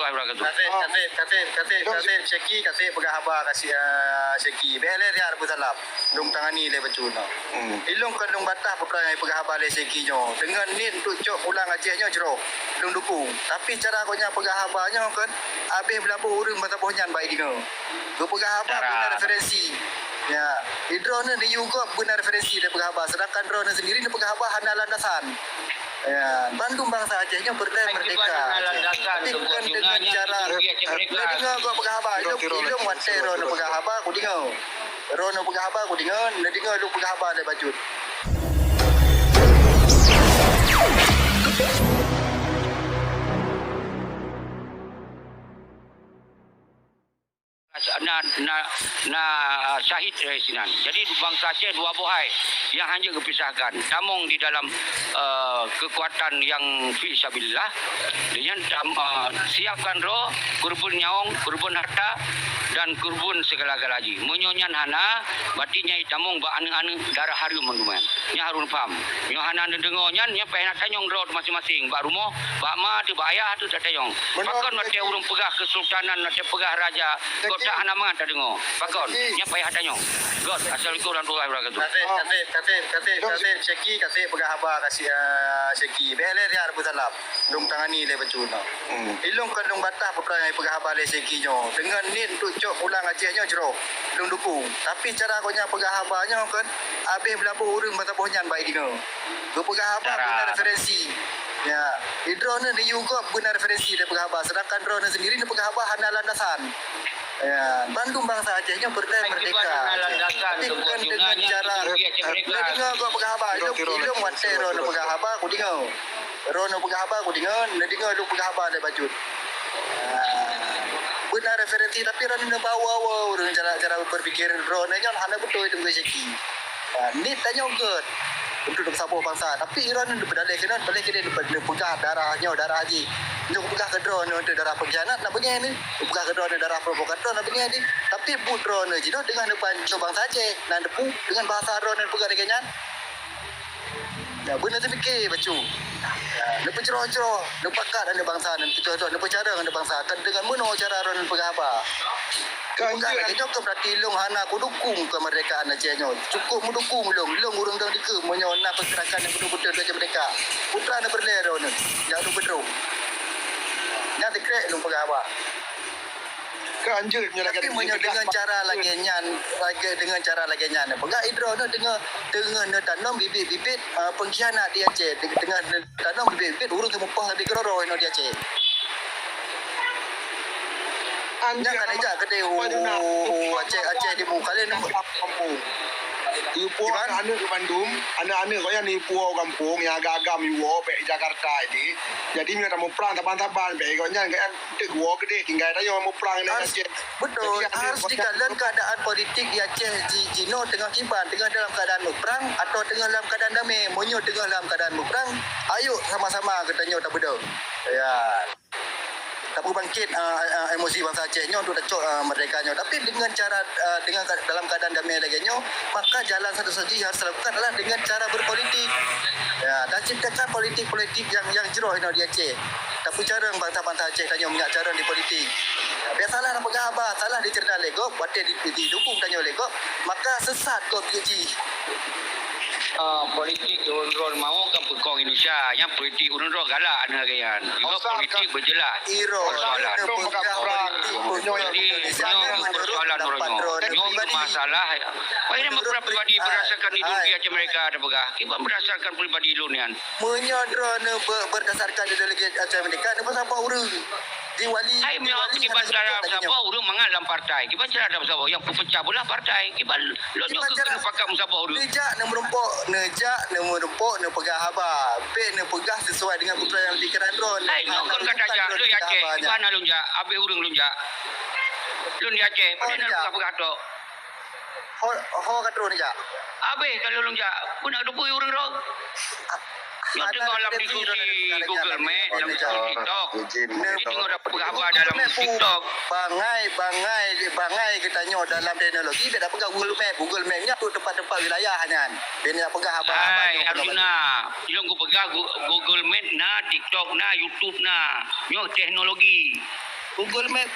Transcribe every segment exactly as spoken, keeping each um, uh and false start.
Kasih, kasih, kasih, kasih, kasih, Syeki, kasih peugah haba, kasih, ah, Syeki. Bèk lé siat peusalam. Lôn tangani lé bacut nyoe. Hmm. Ilôn kon lôn bantah peue nyang peugah haba lé Syeki nyoe. Deungon niet untuk cok pulang Aceh nyoe jroh. Lôn dukung. Tapi cara gobnyan peugah haba nyoe kon abéh beulaboh ureueng meusaboh nyan bak ideungoe. Geupeugah haba beuna referensi. Ya, di droeneuh neuyue gob beuna referensi lé peugah haba. Sedangkan droeneuh sendiri neupeugah haba hana landasan. Ya, bandum bansa Aceh nyoe peureulèe merdeka. Tapi kon deungon cara, neudeungoe gob peugah haba, ilôn, ilôn watèe droeneuh peugah haba, kudeungoe. Droeneuh peugah haba, kudeungoe, neudeungoe lôn peugah haba lé bacut. Na, na, na syahid dari sinan. Jadi, bansa Aceh dua boh hai yang hanya geupisahkan. Tamong di dalam, eh, kekuatan yang fi sabilillah. Dengan tam-, eh, siapkan roh, kurban nyawong, kurban harta, dan kurban segala-gala ji. Meunyoe nyan hana, berarti nyai tamong bak aneuk-aneuk darah hareuem mandum nyan. Nyan harun paham. Nyoe hana neudeungoe nyan, nyan payah neutanyong droe masing-masing. Bak rumoh, bak ma teuh, bak ayah teuh tatanyong. Pakon watèe ureueng peugah kesultanan, watèe peugah raja, kok tak hana mangat tadeungoe. Pakon? Nyan payah tanyong. Got, assalamualaikum warahmatullahi wabarakatuh. Kasih, kasih, kasih, kasih, kasih, Syeki, kasih peugah haba, kasih, ah, Syeki. Bèk lé siat peusalam. Lôn tangani lé bacut nyoe. Hmm. Ilôn kon lôn bantah peue nyang peugah haba lé Syeki nyoe. Deungon niet untuk cok pulang Aceh nyoe jroh. Lôn dukung. Tapi cara gobnyan peugah haba nyoe kon abéh beulaboh ureueng meusaboh nyan bak ideungoe. Geupeugah haba beuna referensi. Ya, di droeneuh neuyue gob beuna referensi lé peugah haba. Sedangkan droeneuh sendiri neupeugah haba hana landasan. Ya, bandum bansa Aceh nyoe peureulèe merdeka. Tapi kon deungon cara, neudeungoe gob peugah haba, ilôn, ilôn watèe droeneuh peugah haba, kudeungoe. Droeneuh peugah haba, kudeungoe, neudeungoe lôn peugah haba lé bacut. Ah, beuna referensi, tapi droeneuh neubawa-bawa ureueng cara, cara berpikir droeneuh nyan hana beutôi teungku Syeki. Ah, niet tanyoe gèt untuk saboh bansa. Tapi droeneuh neupeudaleh keunan, peuleh keunan neupe-, neupeugah darah nyoe, darah jih. Nyoe peugah keu droeneuh, untuk darah pengkhianat, nak beungèh ni. Peugah keu droeneuh, darah provokator, nak beungèh ni. Tapi buet droeneuh jinoe teungoh neupancong bansa Aceh. Nan teupeue, deungon bahasa droeneuh peugah lagèe nyan. Ya, beuna teupike bacut. Ya, neupeujroh-jroh, neupakat aneuk bansa, neupeujroh-jroh, neupeucarông aneuk bansa. Kan deungon meunoe cara droeneuh peugah haba. Kan peugah lagèe nyoe keuh, berarti lôn hana kudukung keumerdekaan Aceh nyoe. Cukup meudukung lôn, lôn ureueng dong dikeue meunyoe na pergerakan nyang beutôi-beutôi untuk Aceh merdeka. Peue teuma neupeureulèe droeneuh, jak lôn peudroh. Nyan sikrek lôn peugah haba. Tapi meunyoe deungon cara lagèe nyan, lagèe, deungon cara lagèe nyan, peugah droeneuh teungoh, teungoh neutanom bibit-bibit, eh, pengkhianat di Aceh, teungoh neutanom bibit-bibit ureueng teumupah leubeh keudroe-droe inoe di Aceh. Nyan ka neujak keudéh u Aceh, Aceh Timu, ka lheueh neumeu- Ipo aneuk-aneuk bandum, aneuk-aneuk gobnyan ipo gampông nyang agam-agam iwoe bèk Jakarta idéh. Jadi meunyoe tamuprang saban-saban bèk gobnyan, gobnyan Teuk geuwoe keudéh tinggai tanyoe muprang ngon Aceh. Beutôi, harus dikalon keadaan politik di Aceh ji-, jinoe teungoh kiban, teungoh dalam keadaan muprang atau teungoh dalam keadaan damé. Meunyoe teungoh dalam keadaan muprang, ayuk sama-sama geutanyoe tabeudôh. Ya. Tapeubangkit, ah, ah, emosi bansa Aceh nyoe untuk tacok, ah, merdeka nyoe. Tapi dengan cara, ah, dengan ka-, dalam keadaan damé lagèe nyoe, maka jalan satu-satunya yang harus dilakukan adalah dengan cara berpolitik. Ya, dan ciptakan politik-politik yang, yang jroh inoe di Aceh. Tapeucarông bansa-bansa Aceh tanyoe meunyak carông di politik. Biasalah na peugah haba, salah dicerna lé gob, watèe di, didukung tanyoe lé gob, maka sesat gob jih. Ah, politik ureueng droe mau kan peukong Indonesia, nyan politik ureueng droe galak na lagèe nyan. Politik berjelas persoalan. Jadi, nyoe persoalan ureueng nyoe. Nyoe masalah. Wah, ini peribadi berdasarkan ideologi Aceh Merdeka ada peugah. Kiban berdasarkan peribadi lôn nyan. Meunyoe droeneuh be-, berdasarkan ideologi Aceh Merdeka, neupeusaboh ureueng. Di wali, hai, meunyoe kiban cara saboh ureueng mangat lam partai. Kiban cara saboh nyang peupeupecah beulah partai. Kiban lôn nyoe keuh keuneuk pakat meusaboh ureueng. Neujak neumeurumpok, neujak neumeurumpok, neupeugah haba. Bèk neupeugah sesuai dengan putra nyang pikiran droeneuh. Hai, nyoe kon ka tajak, lôn di Aceh. Kiban na lôn jak, abéh ureueng lôn jak. Lôn di Aceh, padahai na lôn peugah-peugah tok. Ho, ho ka trôh neujak. Abéh ka lôn jak. Peue na teupeue ureueng droe? Nyoe teungoh lam diskusi Google Meet, lam diskusi TikTok. Jadi teungoh dapat haba dalam TikTok. Bangai, bangai, bangai geutanyoe dalam teknologi, bèk tapeugah Google Map. Google Map nyan untuk tempat-tempat wilayah nyan. Bèk tapeugah haba-haba. Hai, nyoe Arjuna, ilôn kupeugah Gu-, Google Map na, TikTok na, YouTube na. Nyoe teknologi. Google Map,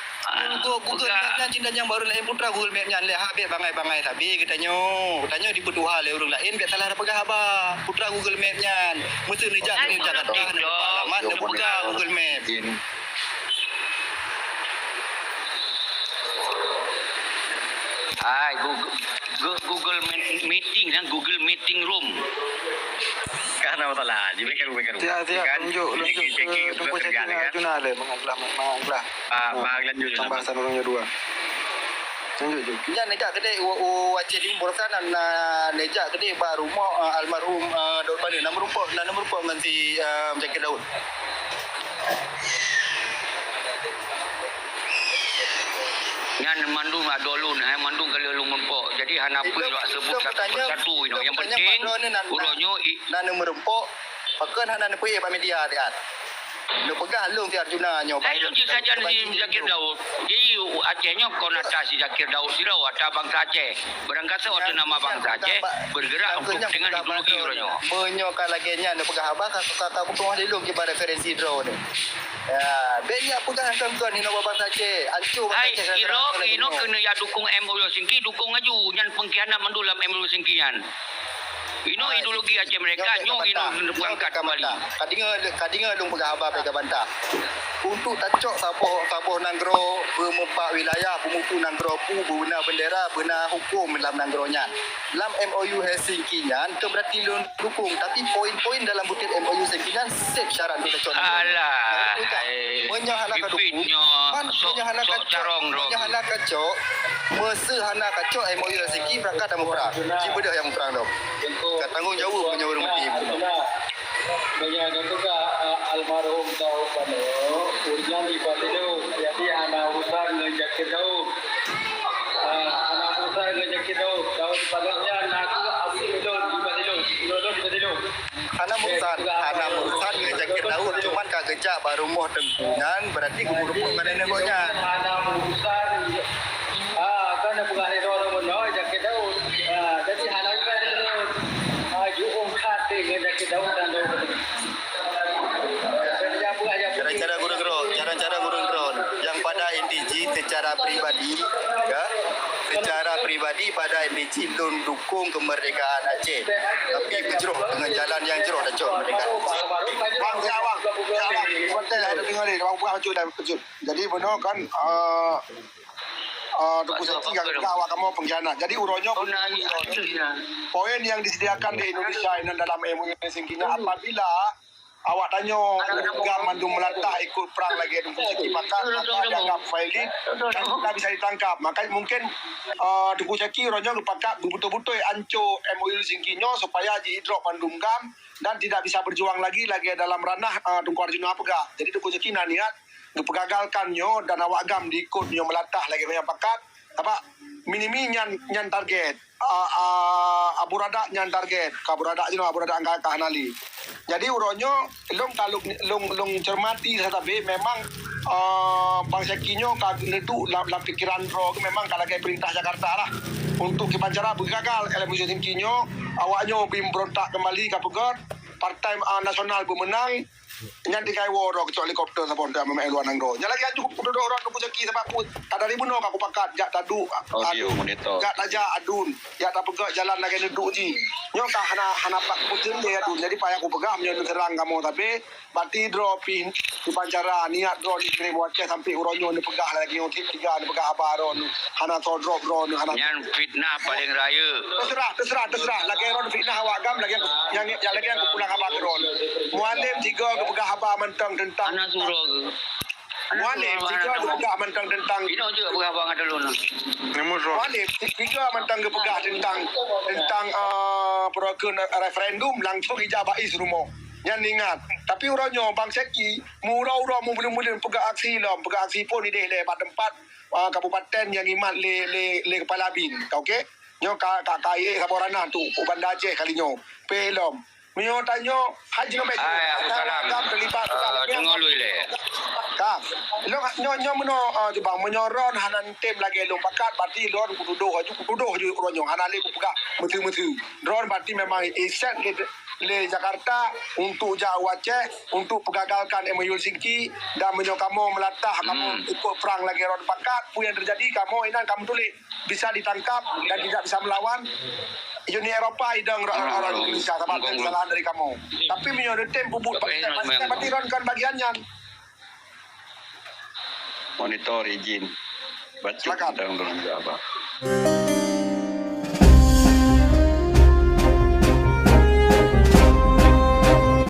Google, Google Map nyan cit nyang barô laén putra Google Map nyan lé, ha, bèk bangai-bangai sabe geutanyoe. Geutanyoe dipeutuha lé ureueng laén, bèk salah tapeugah haba. Putra Google Map nyan, meuseu neujak keuneuk Jakarta, neujak alamat, neupeugah Google Map. Hai, Google, Google Meet-, Meeting, kan? Google Meeting Room. Ka hana masalah, jiberikan, berikan. Siap, siap. Tunjuk, tunjuk ke, tunjuk ke Arjuna lé, mangat glah, mangat glah. Pak, Pak, lanjut. Tambah sana orang dua. Lanjut, jom. Nyan neujak keudéh u, u Aceh Timur sana, na, neujak keudéh bak rumoh, eh, almarhum, eh, Daud Bane. Na meurumpok, na meurumpok ngon si, eh, Zakir Daud. Nyan mandum adoe lôn, hai mandum ka lheueh lôn meurumpok. Jadi hana peue lôn seubut satu persatu inoe. Nyang penting uroe nyoe i- na meurumpok, pakon hana neupeuéh bak media siat. Neupeugah lôn si Arjuna nyoe. Hai lôn cit sajan si Zakir Daud. Jadi Aceh nyoe kon ata si Zakir Daud sidroe, ata bansa Aceh. Barangkasoe ata nama bansa Aceh bergerak untuk kepentingan ideologi uroe nyoe. Meunyoe ka lagèe nyan neupeugah haba, ka, ka, ka, ka, bukan lé lôn kiban referensi droe nyoe. Ya, bèk jak peugah kon-kon inoe bak bansa Aceh. Ancô bansa Aceh gara-gara inoe keuneuk jak dukung M O U Helsinki, dukung laju. Nyan pengkhianat mandum lam M O U Helsinki nyan. Inoe ideologi Aceh Merdeka, nyoe inoe berangkat kembali. Ka deungö, ka deungö lôn peugah haba bèk ka bantah. Untuk tacok saboh, saboh nanggroe, beumeupat wilayah, beumeupu nanggroe pu, beuna bendera, beuna huköm lam nanggroe nyan. Lam M O U Helsinki nyan, teuh berarti lôn dukung, tapi poin-poin dalam butet M O U Helsinki nyan sép syarat untuk tacok nanggroe. Alah, meunyoe hana ka dukung, meunyoe hana ka cok, meunyoe hana ka cok, meuseu hana ka cok M O U Helsinki, berangkat dan muprang. Ci beudôh nyang muprang dong. Ka tanggong jaweueb meunyoe ureueng maté. Meunyoe neupeugah, eh, almarhum Daud Bane, ureueng nyan di Basileu, jadi hana urusan ngon Zakir Daud. Eh, hana urusan ngon Zakir Daud. Daud Bane nyan na kheueh abu ulôn di Basileu. Ulôn di Basileu. Hana urusan, hana urusan ngon Zakir Daud, cuman ka geujak bak rumoh teungku nyan, berarti geupeurumpok ngon nenek gobnyan. Hana urusan. Ah, kan peugah lé droe meunoe Zakir Daud. Ah, jadi hana urusan. Ah, jiôh that ngon Zakir Daud dan Daud. Cara-cara gurèe-gurèe, cara-cara gurèe-gurèe nyang pada inti jih secara pribadi, ya, secara pribadi pada inti jih lôn dukung kemerdekaan Aceh, tapi beujroh dengan jalan nyang jroh tacok kemerdekaan Aceh. Bang, ya, bang. Ya, bang. Sebentar, ada dengar ni. Bang, buka baju dah, baju. Jadi, benar kan, eh, eh, Teungku Zaki ka geupeugah awak kamoe pengkhianat. Jadi, uroe nyoe, poin yang disediakan di Indonesia ini dalam M O U Helsinki nyan, apabila awak tanyoe GAM mandum meulatah ikut prang lagèe Teungku Zaki pakat, maka dianggap violate dan tidak bisa ditangkap. Maka mungkin, eh, Teungku Zaki uroe nyoe geupakat beutôi-beutôi anco M O U Helsinki nyoe supaya ji-drop mandum GAM dan tidak bisa berjuang lagi lagèe dalam ranah, eh, Teungku Arjuna peugah. Jadi Teungku Zaki na niat geupeugagalkan nyoe dan awak GAM diikut nyoe meulatah lagèe nyang pakat. Apa, minimi nyan, nyan target. Ah, ah, Abu Radak nyan target. Ka Abu Radak jinoe, Abu Radak angka ka hana lé. Jadi uroe nyoe lôn ka lôn, lôn, lôn cermati sabe memang, ah, Bang Syaki nyoe ka neuduek lam, lam pikiran droe memang ka lagèe peurintah Jakarta lah. Untuk kiban cara beugagal eleksi nyoe, awak nyoe bim berontak kembali ka peugöt partai, ah, nasional beumeunang. Nyan tinggai woe droe keucok helikopter saboh untuk meumaén luwa nanggroe. Nyan lagèe anjung kupeudong droe Teungku Zaki sabab ku, ka dari bunoe ka kupakat jak taduek, adun, jak tajak adun, jak tapeugöt jalan lagèe neuduek jih. Nyoe ka hana, hana pat kupeujeuet lé adun. Jadi payah kupeugah meunyoe neuseurang kamoe sabe, bati droe pih kiban cara niat droe dikirém watèe sampoe uroe nyoe neupeugah lagèe nyoe tiep tiga neupeugah haba droe. Hana soe drop droeneuh, hana. Nyan fitnah paleng rayeuk. Teuseurah, teuseurah, teuseurah. Lagèe droeneuh fitnah awak GAM, lagèe nyang, nyang lagèe nyang kupulang haba keu droeneuh. Mualem tiga geupeugah haba mantong teuntang. Hana surok. Mualem tiga geupeugah mantong teuntang. Inoe jeuet peugah haba ngon ulôn. Mualem tiga mantong geupeugah teuntang, teuntang, eh, peurokon referendum langsung ija bak is rumoh. Nyan ingat. Tapi uroe nyoe Bang Syaki, meurau-rau meubulon-bulon peugah aksi lom, peugah aksi phôn idéh lé bak teumpat, ah, kabupaten nyang imat lé, lé, lé kepala bin. Ka oke? Nyoe ka, ka, ka ié saboh ranah tu, u Banda Aceh kali nyoe. Pé lom. Meunyoe tanyoe haji nyoe baik. Hai, Abu Salam. Agam terlibat. Eh, deungoe lui lé. Ka. Lôn nyoe, nyoe meunoe, ah, Jubang, meunyoe droen hana tem lagèe lôn pakat, berarti droen kutudoh aju, kutudoh aju droen nyoe. Hana lé kupeugah meuteue-meuteue. Droen berarti memang iset lé, lé Jakarta untuk jak u Aceh, untuk peugagalkan M O U Helsinki, dan meunyoe kamoe meulatah, kamoe ikut perang lagèe droen pakat, peue nyang teujadi, kamoe inan ka meutuléh bisa ditangkap dan tidak bisa melawan. Uni Eropa idong orang-orang Indonesia, sabab itu kesalahan dari kamu. Tapi meunyoe tem peubuet, berarti droen kon bagian nyan. Monitor izin. Baca tentang droen Jawa.